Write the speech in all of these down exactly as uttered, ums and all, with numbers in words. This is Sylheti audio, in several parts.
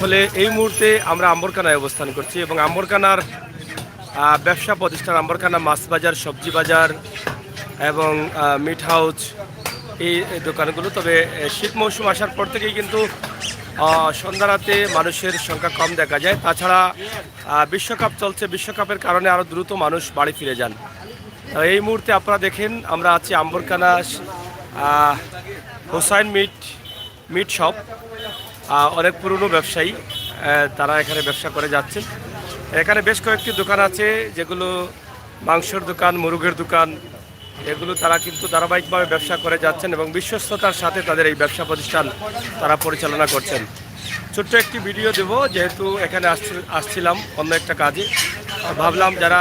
আসলে এই মুহূর্তে আমরা আম্বরকানায় অবস্থান করছি এবং আম্বরকানার আহ, ব্যবসা প্রতিষ্ঠান আম্বরকানা মাছ বাজার, সবজি বাজার এবং মিট হাউস, এই এই দোকানগুলো। তবে আহ, শীত মৌসুম আসার পর থেকেই কিন্তু আহ, সন্ধ্যা রাতে মানুষের সংখ্যা কম দেখা যায়। তাছাড়া আহ, বিশ্বকাপ চলছে, বিশ্বকাপের কারণে আরও দ্রুত মানুষ বাড়ি ফিরে যান। তো এই মুহূর্তে আপনারা দেখেন, আমরা আছি আম্বরকানা আহ, হুসাইন মিট মিট শপ। আহ, অনেক পুরনো ব্যবসায়ী, আহ, তারা এখানে ব্যবসা করে যাচ্ছেন। এখানে বেশ কয়েকটি দোকান আছে, যেগুলো মাংসের দোকান, মুরগের দোকান, এগুলো তারা কিন্তু ধারাবাহিকভাবে ব্যবসা করে যাচ্ছেন এবং বিশ্বস্ততার সাথে তাদের এই ব্যবসা প্রতিষ্ঠান তারা পরিচালনা করছেন। ছোট্ট একটি ভিডিও দেব, যেহেতু এখানে আসছি-, আসছিলাম অন্য একটা কাজে, ভাবলাম যারা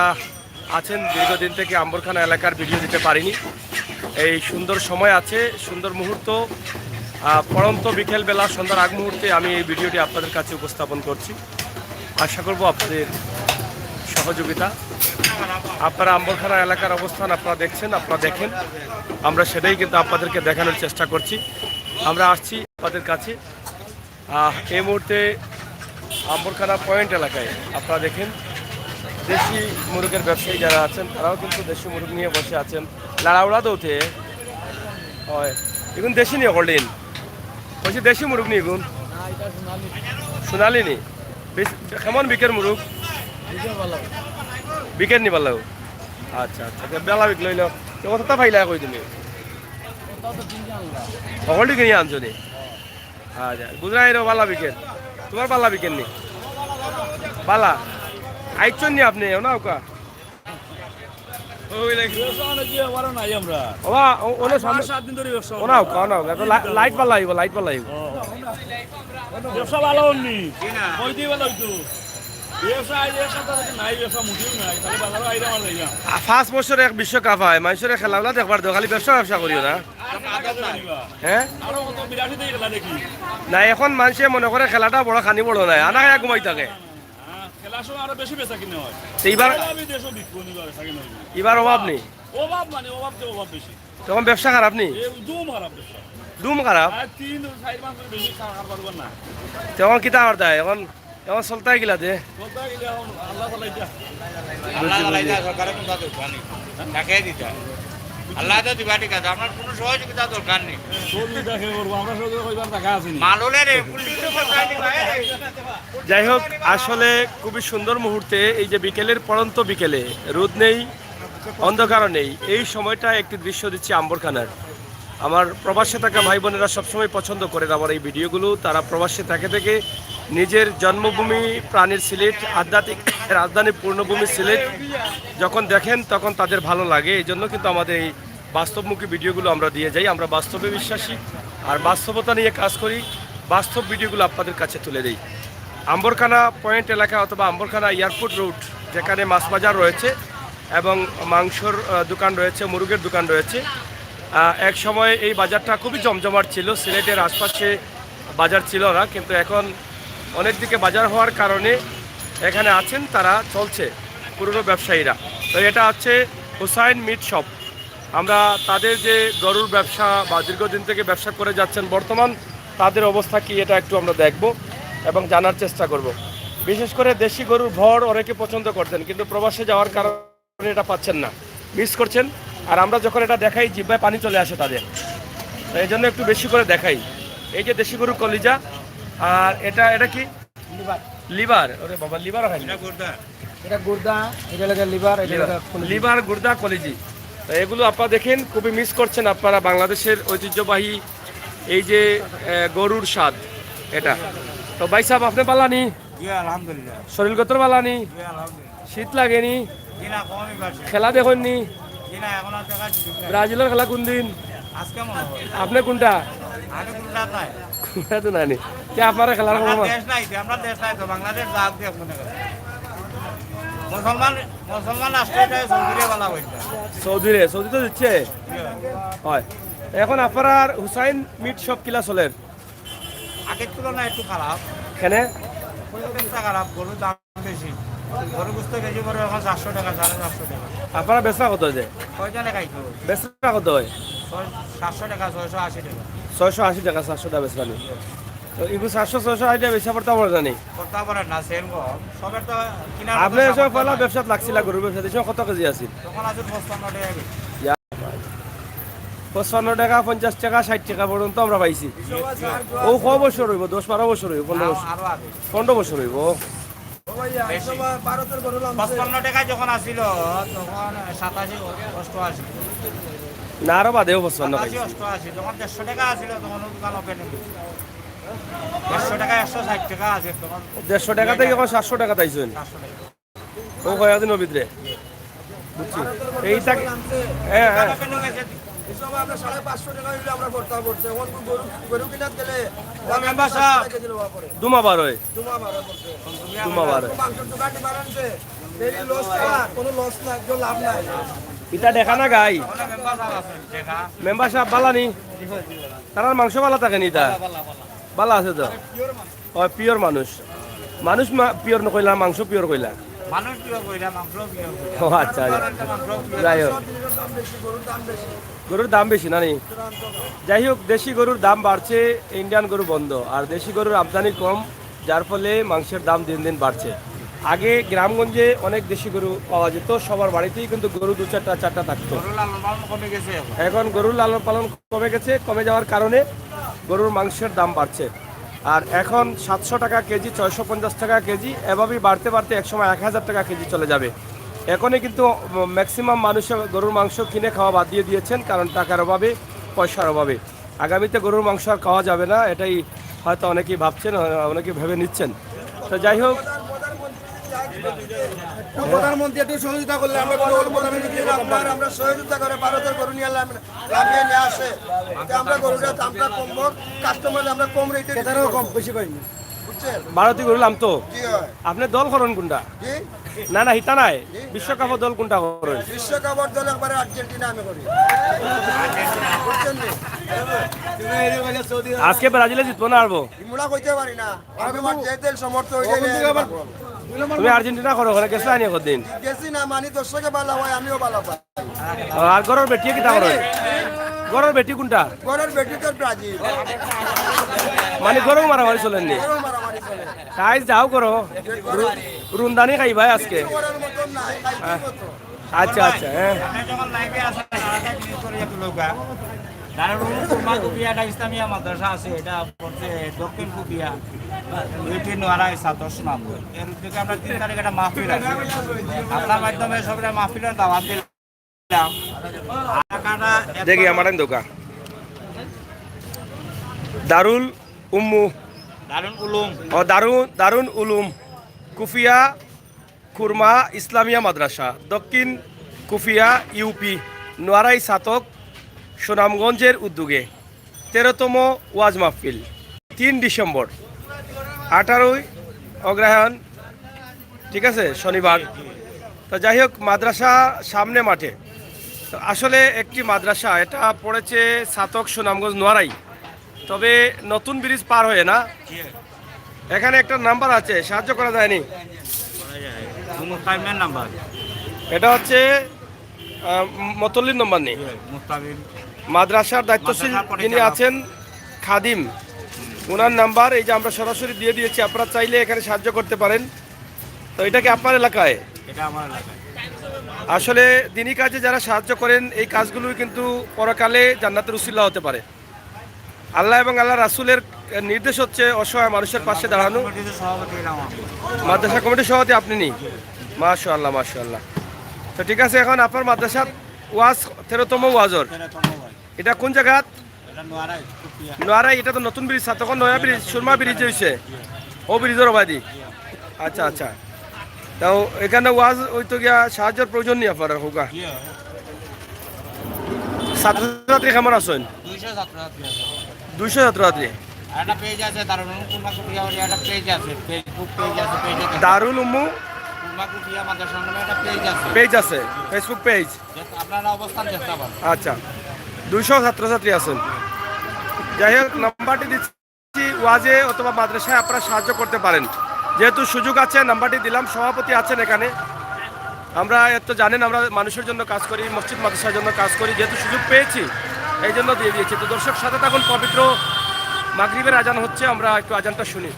আছেন দীর্ঘদিন থেকে আম্বরখানা এলাকার ভিডিও দিতে পারিনি। এই সুন্দর সময় আছে, সুন্দর মুহূর্ত, আহ, পড়ন্ত বিকেলবেলা, সন্ধ্যার আগ মুহূর্তে আমি এই ভিডিওটি আপনাদের কাছে উপস্থাপন করছি। আশা করব আপনাদের সহযোগিতা। আপনারা আম্বরখানা এলাকার অবস্থান আপনারা দেখছেন, আপনারা দেখেন, আমরা সেটাই কিন্তু আপনাদেরকে দেখানোর চেষ্টা করছি। আমরা আসছি আপনাদের কাছে। আহ, এই মুহূর্তে আম্বরখানা পয়েন্ট এলাকায় আপনারা দেখেন, দেশি মুরগের ব্যবসায়ী যারা আছেন, তারাও কিন্তু দেশি মুরগ নিয়ে বসে আছেন। লাড়াউড়া দৌতে হয়, এখন দেশি নিয়ে করলেন, বলছি দেশি মুরগ নিয়ে এখন সোনালি নি। বেশ, কেমন বিকের মুরগ? বিকের নি ভালো। আচ্ছা, আচ্ছা, তো বেলা বিক লইল। তো কতটা পাইলা কই তুমি? সকলটি কিনে আনছো নি? আচ্ছা, বুঝলাম, এরও বালা বিকেন। তোমার বালা বিকেন নি? বালা। আইচ্ছন নি আপনি? ও না, ওকা। ওই লাগে। ব্যবসা অনেক ইয়ে, আমারও নাই আমরা। ওবা, ও-, ওনো পাঁচ সামনে সাত দিন ধরে ব্যবসা ও না, ওকা, ও না, ওকা। তো লা-, লাইট বালা আইব, লাইট বালা আইব। ও। ব্যবসা ভালো হননি। কই দিয়ে ভালো হইতো? ব্যবসা আইলে এক সপ্তাহ থেকে নাই, ব্যবসা মুঠেও নাই। খালি বাজারও আইলে আমার লইয়া। আ, পাঁচ বছরে এক বিশ্বকাপ হয়, মানুষের খেলাগুলা দেখবার দেও, খালি ব্যবসা, ব্যবসা করিও না। হ্যাঁ? আরো কত বিরাশি দিয়ে খেলা দেখি। না, এখন মানুষে মনে করে খেলাটা বড়, খানি বড় নাই, আনা খায়া ঘুমাই থাকে। হ্যাঁ, খেলার সময় আরো বেশি বেচা কিনে হয়। তো এইবার আমি দেশও বিক্রি করি, বেচা কিনে হয়। এবার অভাব নেই। অভাব মানে, অভাব তো অভাব বেশি। তখন ব্যবসা খারাপ নি? এ, দুম খারাপ ব্যবসা। দুম খারাপ? আর তিন, চার মাস ধরে বেশি খা-, কারবার না। তখন কিতা আর দেয়? এখন, এখন চলতে গিলা দে। চলতে গেলে এখন আল্লাহ তাআলাই যা। আল্লাহ তাআলাই যা, সরকারের কোনো দরকার নেই। তাকে দিতে হয়। আল্লাহ তো দিবা, ঠিক আছে, আপনার কোনো সহযোগিতা দরকার নেই। সহযোগিতা কে করবো? আমরা সহযোগিতা কইবার টাকা আছে নি। মাল হলে রে, পুলিশ তো সরকার দিবা, এ। যাই হোক, আসলে খুবই সুন্দর মুহূর্তে, এই যে বিকেলের পড়ন্ত বিকেলে, রোদ নেই, অন্ধকারও নেই, এই সময়টা একটি দৃশ্য দিচ্ছি আম্বরখানার। আমার প্রবাসে থাকা ভাই বোনেরা সবসময় পছন্দ করেন আমার এই ভিডিওগুলো। তারা প্রবাসে থেকে থেকে নিজের জন্মভূমি, প্রাণের সিলেট, আধ্যাত্মিক রাজধানী পূর্ণভূমি সিলেট যখন দেখেন, তখন তাদের ভালো লাগে। এই জন্য কিন্তু আমাদের এই বাস্তবমুখী ভিডিওগুলো আমরা দিয়ে যাই। আমরা বাস্তবে বিশ্বাসী, আর বাস্তবতা নিয়ে কাজ করি, বাস্তব ভিডিওগুলো আপনাদের কাছে তুলে দেই। আম্বরখানা পয়েন্ট এলাকা অথবা আম্বরখানা এয়ারপোর্ট রোড, যেখানে মাছ বাজার রয়েছে এবং মাংসর, আহ, দোকান রয়েছে, মুরগের দোকান রয়েছে। আহ, এক সময় এই বাজারটা খুবই জমজমাট ছিল, সিলেটের আশপাশে বাজার ছিল না, কিন্তু এখন অনেক দিকে বাজার হওয়ার কারণে এখানে আছেন, তারা চলছে পুরনো ব্যবসায়ীরা। তো এটা হচ্ছে হুসাইন মিট শপ। আমরা তাদের যে গরুর ব্যবসা বা দীর্ঘদিন থেকে ব্যবসা করে যাচ্ছেন, বর্তমান তাদের অবস্থা কি, এটা একটু আমরা দেখব এবং জানার চেষ্টা করব। বিশেষ করে দেশি গরুর ভর অনেকে পছন্দ করতেন, কিন্তু প্রবাসে যাওয়ার কারণে এটা পাচ্ছেন না, মিস করছেন। আর আমরা যখন এটা দেখাই, জিহ্বায় পানি চলে আসে তাদের, তো এই জন্য একটু বেশি করে দেখাই। এই যে দেশি গরুর কলিজা, আর এটা, এটা কি? লিভার। লিভার? ওরে বাবা, লিভারও খাই না। এটা গুর্দা, এটা লাগে লিভার, এটা লাগে কলিজি। লিভার, গুর্দা, কলিজি। তো এগুলো আপনারা দেখেন, খুবই মিস করছেন আপনারা বাংলাদেশের ঐতিহ্যবাহী এই যে, আহ, গরুর স্বাদ এটা। তো ভাই সাহেব, আপনি বালা নি? জি, আলহামদুলিল্লাহ। শরীর গতর বালা নি? জি, আলহামদুলিল্লাহ। শীত লাগে নি? জি না, কমই পারছে। খেলা দেখইন নি? জি না, এখন আর দেখা যাচ্ছে না। ব্রাজিলের খেলা কোন দিন? আজকে মনে হয়। আপনি কোনটা? আমি কোনটা নাই। কোনটা তো নানি। কে আপনারা খেলার খবর? দেশ নাই, আমরা দেশ নাই তো, বাংলাদেশ যাক দিয়ে মনে করে। মুসলমান, মুসলমান রাষ্ট্র এটা সৌদিরে বালা বলছে। সৌদিরে, সৌদি তো দিচ্ছে? হয়। এখন আপনারার হুসাইন মিট শপ কিলা চলের? আগের তুলনায় একটু খারাপ। কেনে? পরিবেশটা খারাপ, গরুর দাম বেশি। গরু গোস্ত কেজি পড়ে এখন চারশো টাকা, সাড়ে চারশো টাকা। আপনারা বেচরা কত অয়? কয়জনে খাইতো? বেচরা কত অয়? ছয়-, সাতশো টাকা, ছয়শো আশি টাকা। ছয়শো আশি টাকা, সাতশো টাকা বেচরা নি? তো ইগু সাতশো ছয়শো আইডিয়া বেচা পড়তা পারে জানি। করতে পারেন না, সেল কম। সবের তো কিনার আপনি এই সময় পয়লা ব্যবসাত লাগছিলা, গরুর ব্যবসাত, এই সময় কত কেজি আছিল? তখন আছে পঁচপান্ন টাকা কেজি। পঁচপান্ন টাকা, পঞ্চাশ টাকা, ষাট টাকা পর্যন্ত আমরা পাইছি। ও ক বছর হইব? দশ বারো বছর হইব, পনেরো বছর, আরো আগে। পনেরো বছর হইব। পঁচপান্ন টাকা যখন আসিল, তখন সাতাশি, অষ্টআশি। না, আরো বাদেও পঁচপান্ন সাতাশি, পাইছি। অষ্টআশি, যখন দেড়শো টাকা আসিল, তখন দোকান ওপেন হইল। দেড়শো টাকা, একশো ষাট টাকা আছে তখন। দেড়শো টাকা থেকে এখন সাতশো টাকা তাইছেন। ও কয়েকদিন ভিতরে। বুঝছি। এইটা কি? হ্যাঁ, হ্যাঁ। এই সময় আমরা সাড়ে পাঁচশো টাকা হইলে আমরা ভর্তা পড়ছে। এখন গরু, গরু কিনার গেলে মেম্বার সাহেব। দুমা বার হয়। দুমা বার হয়। মাংসের দোকান বাড়ানছে, ডেইলি লস ছাড়া, কোনো লস নাই, কোনো লাভ নাই। এটা দেখা না গাই। মেম্বার সাহেব বালা নি? তারার মাংস বালা থাকে নি তা? বালা আছে তো? হয়, পিওর মানুষ। মানুষ পিওর না কইলা, মাংস পিওর কইলা। মানুষ পিওর কইলা, মাংস পিওর কইলা। ও আচ্ছা, আচ্ছা। মাংস পিওর। যাই হোক, গরুর দাম বেশি না নি? যাই হোক, দেশি গরুর দাম বাড়ছে, ইন্ডিয়ান গরু বন্ধ, আর দেশি গরুর আমদানি কম, যার ফলে মাংসের দাম দিন দিন বাড়ছে। আগে গ্রামগঞ্জে অনেক দেশি গরু পাওয়া যেত, সবার বাড়িতেই কিন্তু গরু দু চারটা, চারটা থাকতো। গরু লালন পালন কমে গেছে এখন। এখন গরুর লালন পালন কমে গেছে, কমে যাওয়ার কারণে গরুর মাংসের দাম বাড়ছে। আর এখন সাতশো টাকা কেজি, ছয়শো পঞ্চাশ টাকা কেজি, এভাবেই বাড়তে বাড়তে একসময় এক হাজার টাকা কেজি চলে যাবে। এখনই কিন্তু ম্যাক্সিমাম মানুষে গরুর মাংস কিনে খাওয়া বাদ দিয়ে দিয়েছেন, কারণ টাকার অভাবে, পয়সার অভাবে। আগামীতে গরুর মাংস আর খাওয়া যাবে না, এটাই হয়তো অনেকেই ভাবছেন, অনেকে ভেবে নিচ্ছেন। তো যাই হোক, প্রধানমন্ত্রী একটু সহযোগিতা করলে আমরা কোনো প্রধানমন্ত্রী আপনার আমরা সহযোগিতা করে ভারতের গরু নিয়ে আনলাম, লামিয়ে নিয়ে আসে। এতে আমরা গরুটা দামটা কমবো, কাস্টমার আমরা কম রেটে ক্রেতারাও কম, বেশি পাইনি। বুঝছেন? ভারতীয় গরু লামতো। কি হয়? আপনি দল করেন কোনটা? কি? না, না, হিতা নাই। বিশ্বকাপের দল কোনটা করেন? বিশ্বকাপের দল একবারে আর্জেন্টিনা আমি করি। বুঝছেন নি? আজকে ব্রাজিলে জিতবো না হারবো? ইমুলা কইতে পারি না। আমি আমার যে দল সমর্থ হইলে তুমি আর্জেন্টিনা করো, ওখানে গেছো আনি কদিন? গেছি না, মানে দর্শকে ভালো হয়, আমিও ভালো পাই। আর ঘরের বেটি কিতা করে? ঘরের বেটি কোনটা? ঘরের বেটি তো ব্রাজিল। মানে ঘরেও মারামারি চলেননি? ঘরেও মারামারি চলে। তাই যাও করো। রু-, রুন্দানি খাইবাই আজকে। করার মতন নাই, খাইতে মতো। আচ্ছা, আচ্ছা, হ্যাঁ। আপনি যখন লাইভে আসেন, আরেকটা জিনিস করে একটু লোক, দারুল উলুম কুরমা কুফিয়া একটা ইসলামিয়া মাদ্রাসা আছে, এটা পড়ছে দক্ষিণ কুফিয়া, ইউপি নোয়ারা, ছাত্র সুনাম। এর উদ্যোগে আমরা তিন তারিখ একটা মাহফিল আছে, আপনার মাধ্যমে সবরে মাহফিলের দাওয়াত দিলাম। এলাকাটা এত দেখি আমার দোকান দারুল উম্মু দারুল উলুম। ও দারুন দারুন উলুম কুফিয়া কুরমা ইসলামিয়া মাদ্রাসা, দক্ষিণ কুফিয়া ইউপি, নোয়ারাই ছাতক, সুনামগঞ্জের উদ্যোগে তেরোতম ওয়াজ মাহফিল, তিন ডিসেম্বর, আঠারোই অগ্রহায়ণ, ঠিক আছে, শনিবার। তো যাই হোক, মাদ্রাসা সামনে মাঠে। তো আসলে একটি মাদ্রাসা, এটা পড়েছে ছাতক, সুনামগঞ্জ, নোয়ারাই। তবে নতুন ব্রিজ পার হয়ে না, এখানে একটা নাম্বার আছে, সাহায্য করা যায়নি। মুস্তাহিমের নাম্বার। এটা হচ্ছে আহ, মতল্লির নম্বর নেই। মুস্তাহিম। মাদ্রাসার দায়িত্বশীল মাদ্রাসার পরিচালক। যিনি আছেন খাদিম, ওনার নাম্বার এই যে আমরা সরাসরি দিয়ে দিয়েছি, আপনারা চাইলে এখানে সাহায্য করতে পারেন। তো এটা কি আপনার এলাকায়? এটা আমার এলাকায়। আসলে দিনী কাজে যারা সাহায্য করেন, এই কাজগুলোই কিন্তু পরকালে জান্নাতের উসিলা হতে পারে। আল্লাহ এবং আল্লাহ রাসূলের নির্দেশ হচ্ছে অসহায় মানুষের পাশে দাঁড়ানো। কমিটির সভাপতি এলাম আমি। মাদ্রাসা কমিটির সভাপতি আপনি নি? মাশাআল্লাহ, মাশাআল্লাহ। তো ঠিক আছে, এখন আপনার মাদ্রাসার ওয়াজ তেরোতম ওয়াজর। তেরোতম ওয়াজ। এটা কোন জায়গাত? এটা নোয়ারাই, কুপিয়া। নোয়ারাই, এটা তো নতুন ব্রিজ, ছাতকন নয়া ব্রিজ, সুরমা ব্রিজ হইছে। ও ব্রিজর ওবায়দি। আচ্ছা, আচ্ছা। তো এখানে ওয়াজ হইতো গিয়া সাহায্যর প্রয়োজন নেই আপনার, হোকা? জি হয়। ছাত্রছাত্রী কেমন আছেন? দুইশো ছাত্রছাত্রী আছে। দুইশো ছাত্রছাত্রী। আর একটা পেজ আছে, দারুল উলুম কুরমা কুপিয়া বলে একটা পেজ আছে, Facebook পেজ আছে, পেজ আছে। দারুল উম্মু কুরমা কুপিয়া মাদ্রাসা নামে একটা পেজ আছে। পেজ আছে, Facebook পেজ। যে আপনারা অবস্থান দেখতে পারেন। আচ্ছা, দুইশো ছাত্রছাত্রী আছেন। যাই হোক, নাম্বারটি দিচ্ছি, ওয়াজে অথবা মাদ্রাসায় আপনারা সাহায্য করতে পারেন। যেহেতু সুযোগ আছে, নাম্বারটি দিলাম, সভাপতি আছেন এখানে। আমরা এত জানেন, আমরা মানুষের জন্য কাজ করি, মসজিদ মাদ্রাসার জন্য কাজ করি, যেহেতু সুযোগ পেয়েছি এই জন্য দিয়ে দিয়েছি। তো দর্শক, সাথে থাকুন পবিত্র মাগরিবের আজান হচ্ছে, আমরা একটু আজানটা শুনি।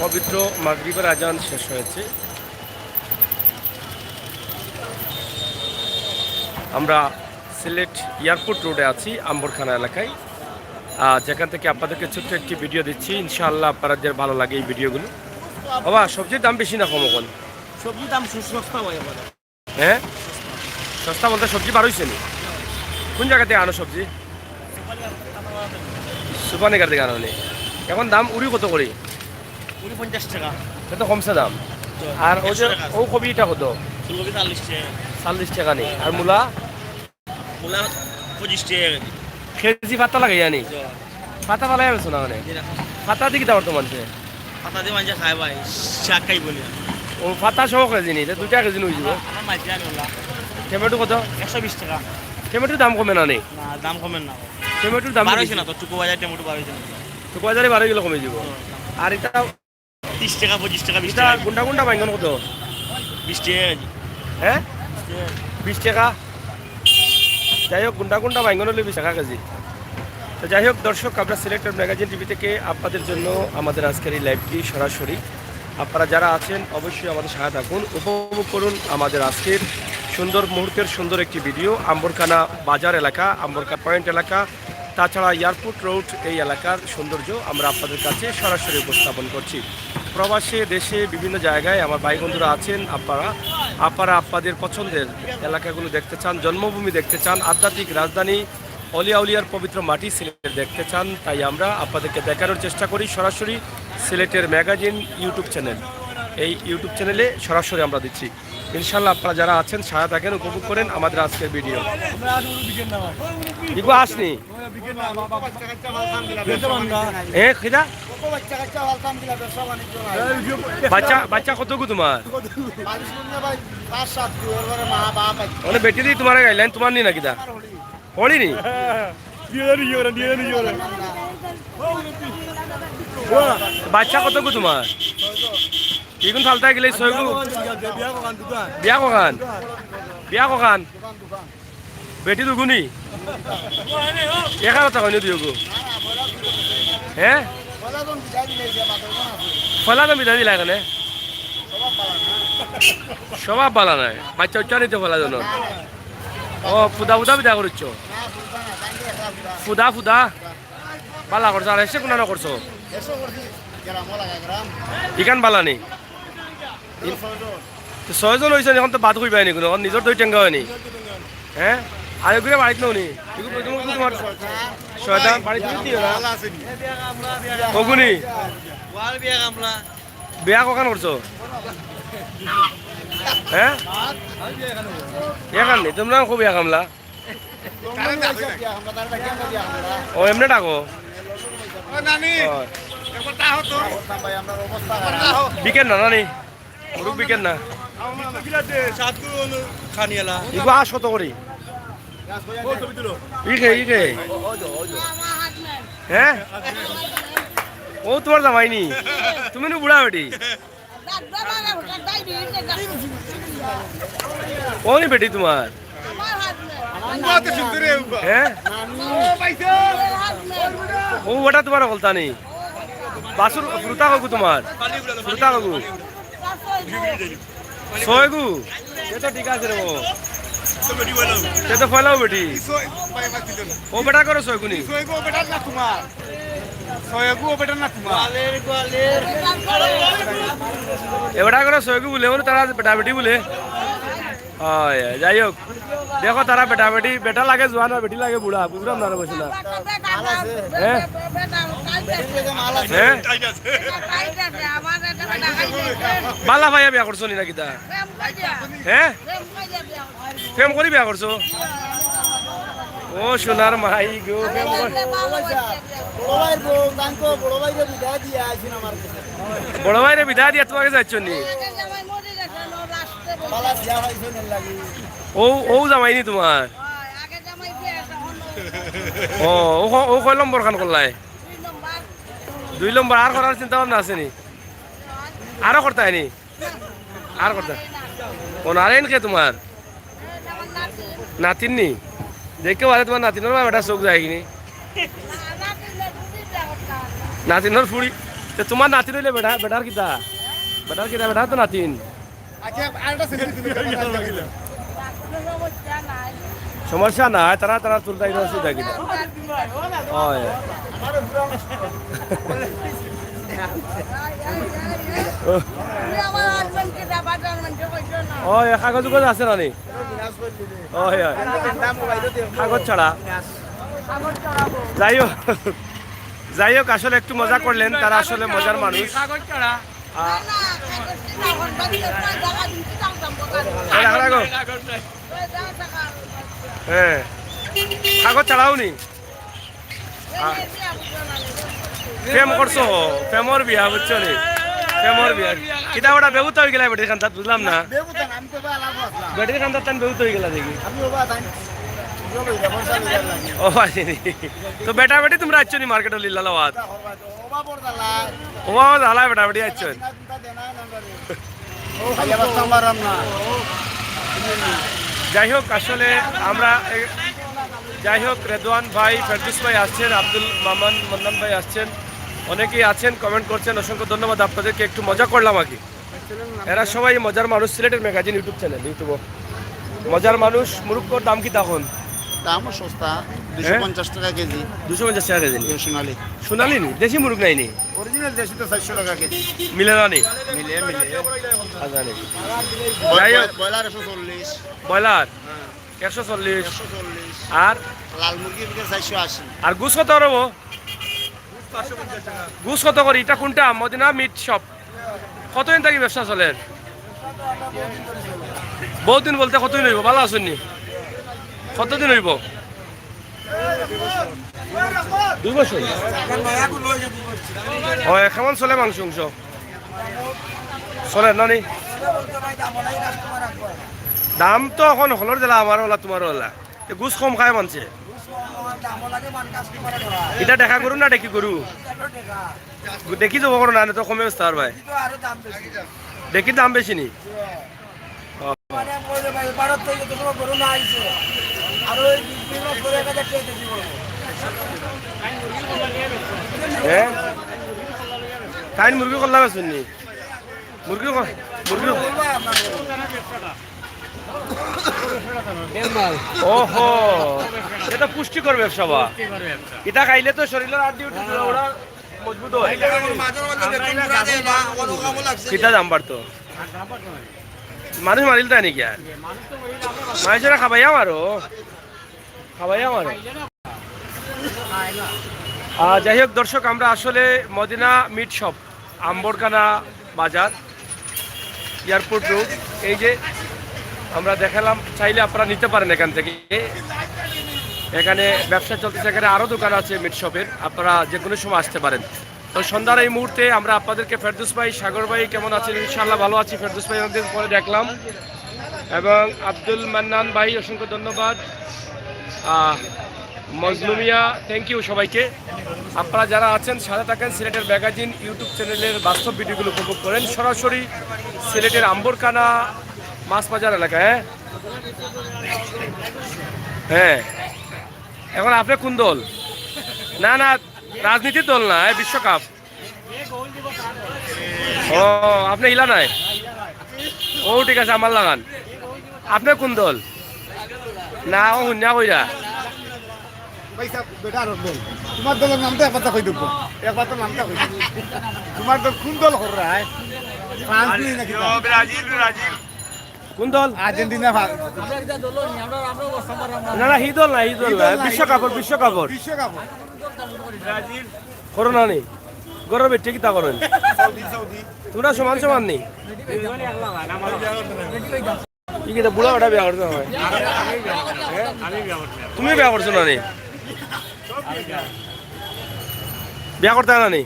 পবিত্র মাগরিবের আজান শেষ হয়েছে। আমরা সিলেট এয়ারপোর্ট রোডে আছি, আম্বরখানা এলাকায়, আহ, যেখান থেকে আপনাদেরকে ছোট্ট একটি ভিডিও দিচ্ছি। ইনশাআল্লাহ আপনাদের ভালো লাগে এই ভিডিওগুলো। বাবা, সবজির দাম বেশি না কম এখন? সবজির দাম সু-, সস্তা হয় এবার। হ্যাঁ, সস্তা বলতে সবজি বার হইছে নি? কোন জায়গা থেকে আনো সবজি? সুপানিকার থেকে আনো নি? এখন দাম উড়ি কত করি? উড়ি পঞ্চাশ টাকা। এটা তো কমছে দাম। তো আর ওই যে একশো টাকা আছে। ও কবিটা কত? ফুলকপি চল্লিশ টাকা। চল্লিশ টাকা নি? আর মূলা? মূলা পঁচিশ টাকা কেজি। কেজি পাতা লাগাইয়া নি? জি। পাতা ফালাই বেছো না মানে? জি না। পাতা দি কিতা করতো মানষে? পাতা দি মানষে খায় ভাই, শাক খাই বলি। ও পাতা সহ কেজি নি, এটা দুইটা কেজি নিয়ে যাবো। আমার মাঝে আনি ওলা। টমেটো কত? একশো বিশ টাকা। টমেটোর দাম কমে না নি? না, দাম কমে না। টমেটোর দাম বার বেশি। হইছে না তো, টুকু বাজার টমেটো বার হইছে না। টুকু বাজারে বারো কিলো কমে যাবো। হুম। আর এটা তিরিশ টাকা, পঁচিশ টাকা, বিশ এটা টাকা। গুন্ডা গুন্ডা বাইঙ্গন কত? বিশ টাকা কেজি। হ্যাঁ? বিশ টাকা। বিশ টাকা। যাই হোক, গুন্ডা গুন্ডা বাইঙ্গন হলে বিশ টাকা কেজি। তো যাই হোক দর্শক, আমরা সিলেটের ম্যাগাজিন টিভি থেকে আপনাদের জন্য আমাদের আজকের এই লাইভটি সরাসরি। আপনারা যারা আছেন অবশ্যই আমাদের সাথে থাকুন, উপভোগ করুন আমাদের আজকের সুন্দর মুহূর্তের সুন্দর একটি ভিডিও। আম্বরখানা বাজার এলাকা, আম্বরখানা পয়েন্ট এলাকা, তাছাড়া এয়ারপোর্ট রোড এই এলাকার সৌন্দর্য আমরা আপনাদের কাছে সরাসরি উপস্থাপন করছি। প্রবাসে, দেশে, বিভিন্ন জায়গায় আমার ভাই বন্ধুরা আছেন, আপনারা আপনারা আপনাদের পছন্দের এলাকাগুলো দেখতে চান, জন্মভূমি দেখতে চান, আধ্যাত্মিক রাজধানী অলি আউলিয়ার পবিত্র মাটি সিলেট দেখতে চান, তাই আমরা আপনাদেরকে দেখানোর চেষ্টা করি সরাসরি সিলেটের ম্যাগাজিন ইউটিউব চ্যানেল। এই ইউটিউব চ্যানেলে সরাসরি আমরা দিচ্ছি। ইনশাল্লাহ আপনারা যারা আছেন সাথে থাকেন, উপভোগ করেন আমাদের আজকের ভিডিও। ইগু আসনি। এ, কিতা? বাচ্চা, বাচ্চা কতগু তোমার? মানে বেটি দি তোমার গাইলাইন, তোমার নি না কিতা? হলি নি? বাচ্চা কতগু তোমার? ইগুন ফালতা গেলে ছয়গু। বিয়া কখান? বিয়া কখান? বেটি দুগুনি? এগারো টাকা হইনি দুইগু। হ্যাঁ? পয়লা দিন বিদায় দিলা এখানে? স্বভাব ভালা নাই। বাচ্চা উচ্চা নিতে পয়লা দিন। ও, ফুদা ফুদা বিদায় করছ? ফুদা ফুদা? বালা করছো, আর এসে কোনা করছো? ইখান বালা নি? তো ছয়জন হইছেন, এখন তো বাদ কইবায় নি কোনো, এখন নিজর দুই টেঙ্গা হয়নি। হ্যাঁ? আর এগুলো বাড়িত নেও নি? এগুলো প্রথমে কি তোমার শয়তান বাড়িত তুমি দিও না? অগুনি? বিয়া কখান করছো? হ্যাঁ? এখান নি, তোমরা খুব এক আমলা। ও, এমনে ডাকো। ও। বিকেন না, নানি? মুরুব্বি কেন না? ইগু আস কত করি? ইকে, ইকে। হ্যাঁ? ও তোমার জামাই নি? তুমি নু বুড়া বেটি। ও নি বেটি তোমার? হ্যাঁ? ও ওটা তোমার হকলতা নি? বাছুর ফুরুতা কগু তোমার? ফুরুতা কগু? ছয়গু? এ তো ঠিক আছে রে ও। এ তো ফয়লাও বেটি। ও বেটা করো ছয়গু নি? ছয়গু ও বেটার না তোমার? ছয়গু ও বেটার না তোমার? এ বেটা করো ছয়গু বুলে, মানে তারা বেটা বেটি বুলে। হয়, হয়, যাই হোক। দেখো তারা বেটা বেটি, বেটা লাগে জোয়ান আর বেটি লাগে বুড়া, বুঝলাম না রে বসে না। হ্যাঁ? হ্যাঁ? বালা পাইয়া বিয়া করছো নি না কিতা? হ্যাঁ? প্রেম করি বিয়া করছো? ও সোনার মাই গো, প্রেম করি। বড় ভাইর বউ, জানতো, বড় ভাইরে বিদায় দিয়া আইছুন আমার কাছে। বড় ভাইরে বিদায় দিয়া তোমার কাছে আইছুন নি? বালা বিয়া হইছে না লাগি। ও, ও জামাই নি তোমার? ও, ও ক-, ও কয় নম্বর খান করলায়? দুই নম্বর আর করার চিন্তা ভাবনা আছে নি? আরো করতায় নি? আর কথা। ও নারায়ণ কে তোমার? নাতিন নি? দেখে বাদে তোমার নাতিনর মা বেটা চোখ যায় কিনি? নাতিনর ফুড়ি। তো তোমার নাতিন হইলে বেটা, বেটার কিতা? বেটার কিতা? বেটার তো নাতিন। সমস্যা নাই, তারা, তারা তুলতে অসুবিধা কিতা? হয়। ও, এ কাগজ উগজ আছে না নি? ও, হয়, হয়। কাগজ ছাড়া। যাই হোক, যাই হোক, আসলে একটু মজা করলেন, তারা আসলে মজার মানুষ। আ, এ, রাখো, রাখো। হ্যাঁ, কাগজ ছাড়াও নি? আ, প্রেম করছো? প্রেমর বিয়া, বুঝছো নি? প্রেমর বিয়া। কিতা ওটা বেহুতা হয়ে গেলে বেটির কান্দাত, বুঝলাম না। বেহুতা না, আমি তো বা আলাপ আসলাম। বেটির কান্দাত তান বেহুতা হয়ে গেলা দেখি। আমি ওবা তাই। ও, আসেনি। তো বেটা বেটি তোমরা আইছো নি মার্কেটে লিল্লা লওয়াত? ওবা জ্বালায় বেটা বেটি আইছো। যাই হোক, আসলে আমরা এ-, যাই হোক, রেদওয়ান ভাই, ফেরদৌস ভাই আসছেন, আব্দুল মামান মান্নান ভাই আসছেন, অনেকেই আছেন, কমেন্ট করছেন, অসংখ্য ধন্যবাদ আপনাদেরকে। একটু মজা করলাম আর কি। এরা সবাই মজার মানুষ, সিলেটের ম্যাগাজিন ইউটিউব চ্যানেল, ইউটিউবে মজার মানুষ। মুরুক্কর দাম কিতা এখন? দামও সস্তা, হ্যাঁ? দুশো পঞ্চাশ টাকা কেজি। দুশো পঞ্চাশ টাকা কেজি নি? সোনালি। সোনালি নি? দেশি মুরুক নাই নি? অরিজিনাল দেশি তো চারশো টাকা কেজি। মিলে না নি? মিলে, মিলে। আচ্ছা, নি। যাই হোক। ব্রয়লার একশো চল্লিশ। ব্রয়লার? হ্যাঁ। একশো চল্লিশ। একশো চল্লিশ। আর? লাল মুরগি বিকে চারশো আশি। আর গুস কত রবো? গুস কত করি? ইটা কোনটা? Madina meat shop. কতদিন থাকি ব্যবসা চলের? বহুত দিন বলতে কতদিন হইব? ভালা আছইন নি? কতদিন হইব? দুই বছর। ও, কেমন চলে মাংস উংস? চলের না নি? দাম তো এখন হকলর যেলা, আমারও অলা, তুমারও অলা। এ গুস কম খায় মানষে। ইটা ডেকা গরু না ডেকি গরু? ডেকি জব করো না, তো কমে বেচতা পারবায়। ডেকির দাম বেশি নি? ও। হ্যাঁ? তাইন মুরগি করলা বেচইন নি? মুরগি ক-, মুরগি। ওহো, এটা পুষ্টিকর ব্যবসা বা। এটা খাইলে তো শরীরের আড্ডি উড্ডি জোড়া ওড়া মজবুত হয়। কিতা দাম বাড়তো? মানুষ মারিল তাই নাকি আর? মানুষেরা খাবাইয়া মারো, খাবাইয়া মারো। আহ, যাই হোক দর্শক, আমরা আসলে মদিনা মিট শপ, আম্বরকানা বাজার, এয়ারপোর্ট রোড, এই যে আমরা দেখালাম, চাইলে আপনারা নিতে পারেন এখান থেকে। এখানে ব্যবসা চলতেছে, এখানে আরও দোকান আছে মিট শপের, আপনারা যে কোনো সময় আসতে পারেন। তো সন্ধ্যার এই মুহূর্তে আমরা আপনাদেরকে ফেরদৌস ভাই, সাগর ভাই কেমন আছেন? ইনশাআল্লাহ ভালো আছি। ফেরদৌস ভাই অনেকদিন পরে দেখলাম, এবং আব্দুল মান্নান ভাই অসংখ্য ধন্যবাদ। আহ, মজলুমিয়া, থ্যাংক ইউ সবাইকে। আপনারা যারা আছেন, সাথে থাকেন সিলেটের ম্যাগাজিন ইউটিউব চ্যানেলের বাস্তব ভিডিওগুলো উপভোগ করেন সরাসরি সিলেটের আম্বরকানা মাছ বাজার এলাকায়। হ্যাঁ, এখন আপনি কোন দল? না, না, রাজনীতির দল না, এই বিশ্বকাপ। ও, আপনি ইলা নাই? ও, ঠিক আছে, আমার লাগান। আপনি কোন দল? না, ও হুন্না কইরা। ভাই সাহেব, বেটা আর দল। তোমার দলের নামটা একবার তো কই দেবো। একবার তো নামটা কই দেবো। তোমার দল কোন দল কররা, হ্যাঁ? ফ্রান্স নেই নাকি? Brazil, Brazil. কোন দল? Argentina, France. না, না, হি দল না, হি দল না। বিশ্বকাপর, বিশ্বকাপর। বিশ্বকাপ। ব্রাজিল। করো না নি। গরম বেটে কিতা করেন? Saudi, Saudi. তোমরা সমান সমান নি। ই কিতা বুড়া বেটা বিয়া করতে হয়? তুমি বিয়া করছো না নি? বিয়া করতে না নি?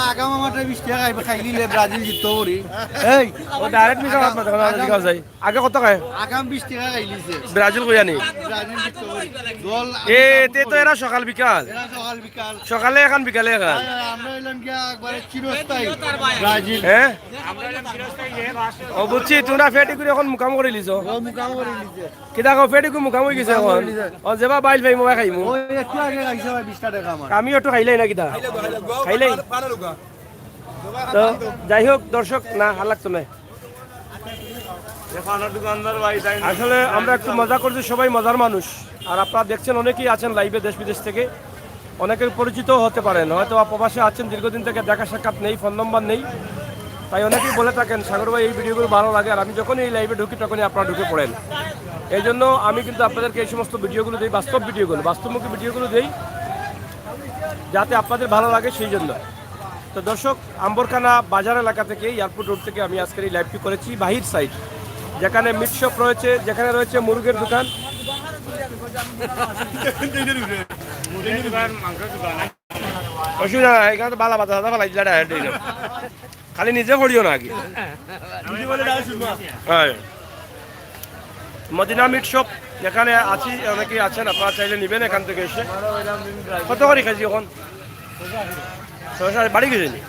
আগাম আমার বিশ টাকা খাইলিলে ব্রাজিল জিততো করি। এই, ও ডাইরেক্ট মিছা মাত মাতে, কথা জিজ্ঞাসা চাই। আগে কত খায়? আগাম বিশ টাকা খাইলিছে। ব্রাজিল কইয়া নি? ব্রাজিল জিততো করি। দল এ, তে তো এরা সকাল বিকাল। এরা সকাল বিকাল। সকালে এখান, বিকালে এখান। আমরা হইলাম গিয়া একবারে চিরস্থায়ী ব্রাজিল। হ্যাঁ? ও, বুঝছি, তোমরা ফেটি করে এখন মুকাম করে লিছো। ও, মুকাম করে লিছে। কিতা কও, ফেটি করে মুকাম হয়ে গেছে মুকাম এখন? করে লিছে। ও, যেবা বাইল পাইমু, বা খাইমু। ও, একটু আগে খাইছে ভাই, বিশ টাকা আমার। আমিও একটু খাইলাই না কিতা? খাইলাই? তো, যাই হোক, দর্শক, না, আর লাগতো না। আসলে আমরা একটু মজা করছি, সবাই মজার মানুষ। আর আপনারা দেখছেন, অনেকেই আছেন লাইভে দেশ বিদেশ থেকে, অনেকে পরিচিত হতে পারেন, হয়তো বা প্রবাসে আছেন, দীর্ঘদিন থেকে দেখা সাক্ষাৎ নেই, ফোন নম্বর নেই। তাই অনেকেই বলে থাকেন, "সাগর ভাই, এই ভিডিওগুলো ভালো লাগে।" আর আমি যখনই এই লাইভে ঢুকি, তখনই আপনারা ঢুকে পড়েন। এই জন্য আমি কিন্তু আপনাদেরকে এই সমস্ত ভিডিওগুলো দিই, বাস্তব ভিডিওগুলো, বাস্তবমুখী ভিডিওগুলো দিই, যাতে আপনাদের ভালো লাগে, সেই জন্য। তো দর্শক, আম্বরকানা বাজার এলাকা থেকে, এয়ারপোর্ট রোড থেকে আমি আজকের এই লাইভটি করেছি বাহির সাইড, যেখানে মিট শপ রয়েছে, যেখানে রয়েছে মুরগের দোকান। অসুবিধা নাই, এখানে তো বালা বাতা সাদা ফালাই দিলা ডাইরেক্ট দিল। খালি নিজে করিও না আগে। হ্যাঁ। মদিনা মিট শপ, যেখানে আছি, অনেকেই আছেন, আপনারা চাইলে নিবেন এখান থেকে এসে। কত করে কেজি এখন? ছয়শো আশি, বাড়ি গেছে নি?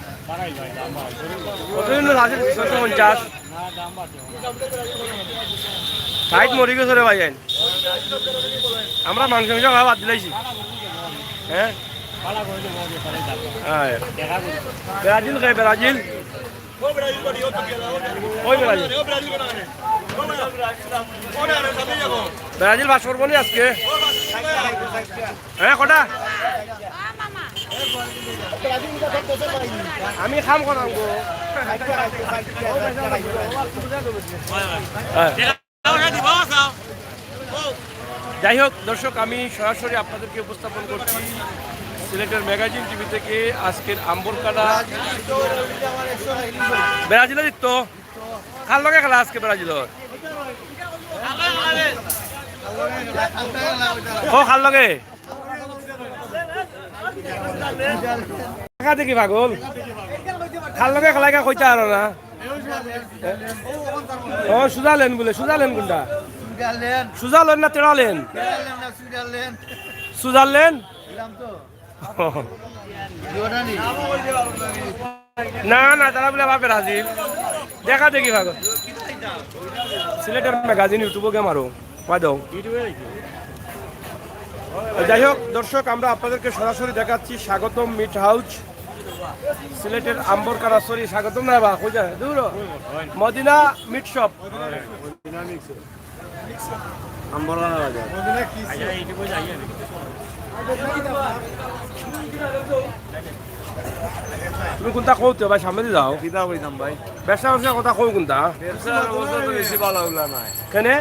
কতদিন আছে? ছয়শো পঞ্চাশ। ষাট মরি গেছে রে ভাই, আইন। আমরা মাংস মাংস খাওয়া বাদ দিলাইছি। হ্যাঁ? হ্যাঁ। ব্রাজিল খায়, ব্রাজিল। ওই ব্রাজিল। ব্রাজিল পাস করবো নি আজকে? হ্যাঁ, কটা? আমি কাম করাম গো। হ্যাঁ। যাই হোক দর্শক, আমি সরাসরি আপনাদেরকে উপস্থাপন করছি সিলেটের ম্যাগাজিন টিভি থেকে আজকের আম্বরকানা। ব্রাজিলে জিততো। কার লগে খেলা আজকে ব্রাজিলর? ও, কার লগে? দেখা দেখি পাগল। কার লগে খেলাইগা কইতা পারো না। ও, সুইজারল্যান্ড বলে, সুইজারল্যান্ড কোনটা? সুইজারল্যান্ড। সুইজারল্যান্ড না তেড়াল্যান্ড? তেড়াল্যান্ড না সুইজারল্যান্ড? সুইজারল্যান্ড? বললাম তো। না, না, তারা বলে আবার ব্রাজিল। দেখা দেখি পাগল। সিলেটের ম্যাগাজিন ইউটিউবও গিয়া মারো। পাই দাও। যাই হোক দর্শক, আমরা আপনাদেরকে সরাসরি দেখাচ্ছি স্বাগতম মিট হাউস, সিলেটের আম্বরকানা, সরি, স্বাগতম না বা, কই যায়? দূর। Medina meat shop. আম্বরকানা বাজার। তুমি কোনটা কওতে ভাই, সামনে দি যাও। কিতা কইতাম ভাই? ব্যবসা ব্যবসা কথা কও কোনটা? ব্যবসার অবস্থা তো বেশি ভালা অইলা নায়। কেনে?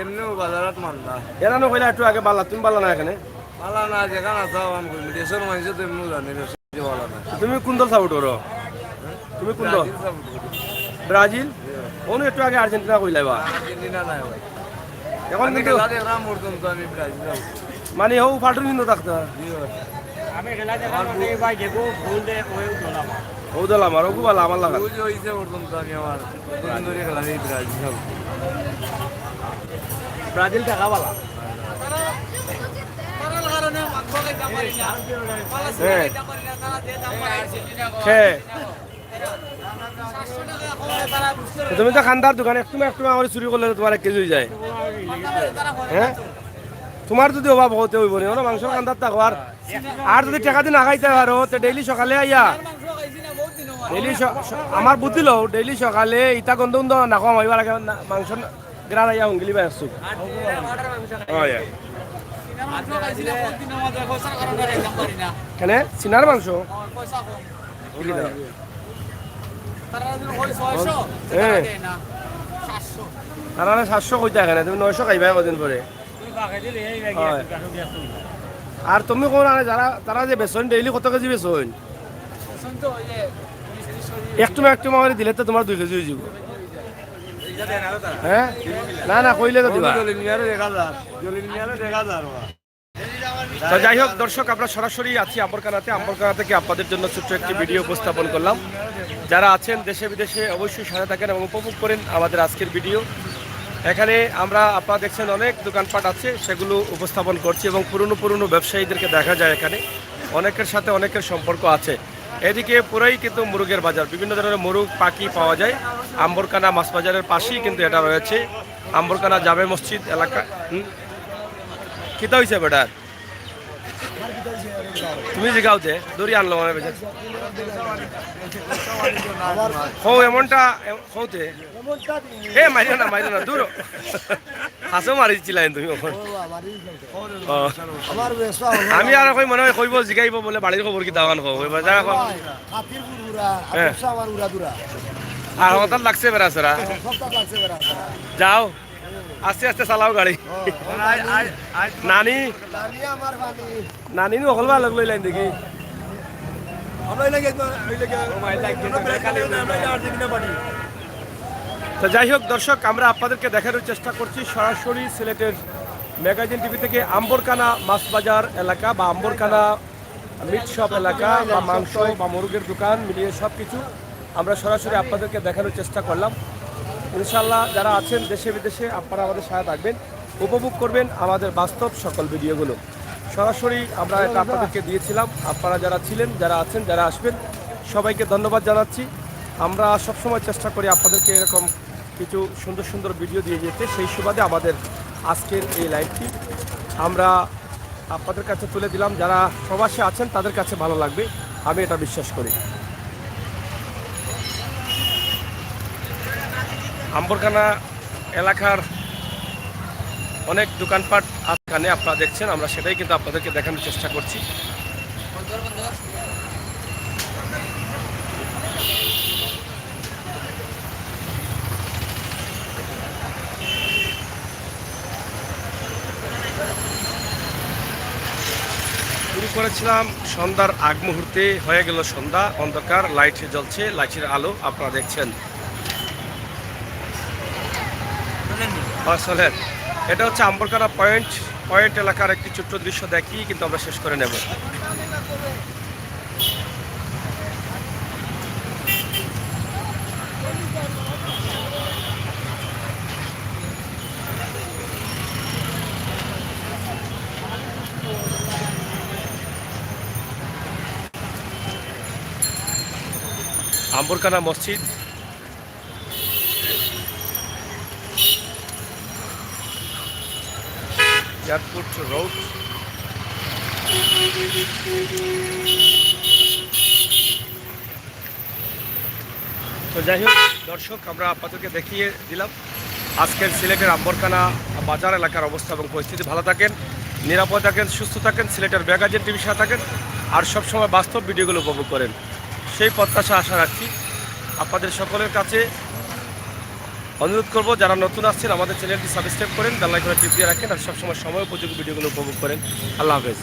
এমনেউ বাজারত মান্দা। এরা না কইলা একটু আগে বালা, তুমি বালা না এখানে? বালা না, যেখান আছে আওয়াম কইমু, দেশর মানুষে তো এমনেউ জানে ব্যবসা বালা না। তুমি কোন দল সাপোর্ট করো? তুমি কোন দল? ব্রাজিল সাপোর্ট করি। ব্রাজিল? অনো একটু আগে আর্জেন্টিনা কইলাই বা। আর্জেন্টিনা নায় ভাই। এখন আমি কিন্তু খেলা দেখলাম পর্যন্ত আমি ব্রাজিল সাপোর্ট করি। মানে, ও ফাল্টুর কিন্তু থাকতে হয়। জি ভাই। আমি খেলা দেখলাম, আমার ওটাই ভাই, যে গো গোল দেয়, ওই দল আমার। ও দল আমার, ওগু বালা, আমার লাগা। গোল যে হইছে পর্যন্ত আমি আমার পছন্দ করে খেলা দেখি ব্রাজিল সাপোর্ট করি। ব্রাজিল টাকা বালা। তারার কারণে হ্যাঁ। হ্যাঁ। তুমি তো খান্দার দোকান, একটু একটু আমার চুরি করলে তো তোমার এক কেজি অই যায়। হ্যাঁ, তোমার যদি অভাব অয় তে অইবো নি, অনো মাংসর খান্দাত থাকো। আর, আর যদি টেকা দি না খাইতায় পারো, তে ডেইলি সকালে আইয়া, ডেইলি স-, স-, আমার বুদ্ধি লও, ডেইলি সকালে ইতা গন্ধ গন্ধ না খাও, আমার আগে না, মাংস না, গ্রান আইয়া হুঙ্গিলি বাই আসছো। অয়, অয়। কেনে? সিনার মাংস? হ্যাঁ। তারা সাতশো কইতা কেনে, তুমি নয়শো খাইবায় কদিন পরে। অয়। আর তুমি কও না, যারা, তারা যে বেচইন, ডেইলি কত কেজি বেচইন? একটু না একটু আমারে দিলে তো তোমার দুই কেজি অই যাইবো। হ্যাঁ? না, না, কইলে তো দিবা। জলিল মিয়ারে দেখা যার, জলিল মিয়ারে দেখা যার। তো যাই হোক দর্শক, আমরা সরাসরি আছি আম্বরকানাতে। আম্বরকানা থেকে আপনাদের জন্য ছোট্ট একটি ভিডিও উপস্থাপন করলাম। যারা আছেন দেশে বিদেশে, অবশ্যই সাথে থাকেন এবং উপভোগ করেন আমাদের আজকের ভিডিও। এখানে আমরা, আপনারা দেখছেন, অনেক দোকানপাট আছে, সেগুলো উপস্থাপন করছি এবং পুরনো পুরনো ব্যবসায়ীদেরকে দেখা যায় এখানে। অনেকের সাথে অনেকের সম্পর্ক আছে। এদিকে পুরাই কিন্তু মুরগের বাজার, বিভিন্ন ধরনের মুরগ পাখি পাওয়া যায়। আম্বরকানা মাছ বাজারের পাশেই কিন্তু এটা রয়েছে, আম্বরকানা জামে মসজিদ এলাকা। হুম? কিতা অইছে বেটার? তুমি জিগাও দে, দড়ি আনলো মানে বেজার। কও এমনটা, এম-, কও তে। এ, মারিও না, মারিও না, দূর। হাসো মারিছিলাম তুমি ওখানে। ও। আমি আর কই মনে হয় কইবো, জিগাইবো বলে বাড়ির খবর কিতা অখন কও। এবার যা কও। হ্যাঁ। আর হঠাৎ লাগছে বেড়া সেরা। যাও। আস্তে আস্তে চালাও গাড়ি। নানি। নানি নু হকল ভালা লাগলো এই লাইন দেখি। তো যাই হোক দর্শক, আমরা আপনাদেরকে দেখানোর চেষ্টা করছি সরাসরি সিলেটের ম্যাগাজিন টিভি থেকে আম্বরকানা মাছ বাজার এলাকা বা আম্বরকানা মিট শপ এলাকা বা মাংস বা মুরগের দোকান মিলিয়ে সব কিছু আমরা সরাসরি আপনাদেরকে দেখানোর চেষ্টা করলাম। ইনশাআল্লাহ, যারা আছেন দেশে বিদেশে, আপনারা আমাদের সাথে থাকবেন, উপভোগ করবেন আমাদের বাস্তব সকল ভিডিওগুলো। সরাসরি আমরা এটা আপনাদেরকে দিয়েছিলাম। আপনারা যারা ছিলেন, যারা আছেন, যারা আসবেন, সবাইকে ধন্যবাদ জানাচ্ছি। আমরা সবসময় চেষ্টা করি আপনাদেরকে এরকম কিছু সুন্দর সুন্দর ভিডিও দিয়ে যেতে। সেই সুবাদে আমাদের আজকের এই লাইভটি আমরা আপনাদের কাছে তুলে দিলাম। যারা প্রবাসে আছেন, তাদের কাছে ভালো লাগবে, আমি এটা বিশ্বাস করি। আম্বরকানা এলাকার অনেক দোকানপাট আছে এখানে, আপনারা দেখছেন, আমরা সেটাই কিন্তু আপনাদেরকে দেখানোর চেষ্টা করছি। শুরু করেছিলাম সন্ধ্যার আগ মুহূর্তে, হয়ে গেল সন্ধ্যা, অন্ধকার, লাইট জ্বলছে, লাইটের আলো আপনারা দেখছেন। হ্যাঁ, চলেন। এটা হচ্ছে আম্বরকানা পয়েন্ট, পয়েন্ট এলাকার একটি ছোট্ট দৃশ্য দেখিয়ে কিন্তু আমরা শেষ করে নেব। আম্বরকানা মসজিদ, এয়ারপোর্ট রোড। তো যাই হোক দর্শক, আমরা আপনাদেরকে দেখিয়ে দিলাম আজকের সিলেটের আম্বরকানা বাজার এলাকার অবস্থা এবং পরিস্থিতি। ভালো থাকেন, নিরাপদ থাকেন, সুস্থ থাকেন, সিলেটের ম্যাগাজিন টিভির সাথে থাকেন, আর সবসময় বাস্তব ভিডিওগুলো উপভোগ করেন, সেই প্রত্যাশা আশা রাখছি। আপনাদের সকলের কাছে অনুরোধ করব, যারা নতুন আসছেন আমাদের চ্যানেলটি সাবস্ক্রাইব করেন, বেল আইকনে টিপ দিয়ে রাখেন, আর সবসময় সময় উপযোগী ভিডিওগুলো উপভোগ করেন। আল্লাহ হাফেজ।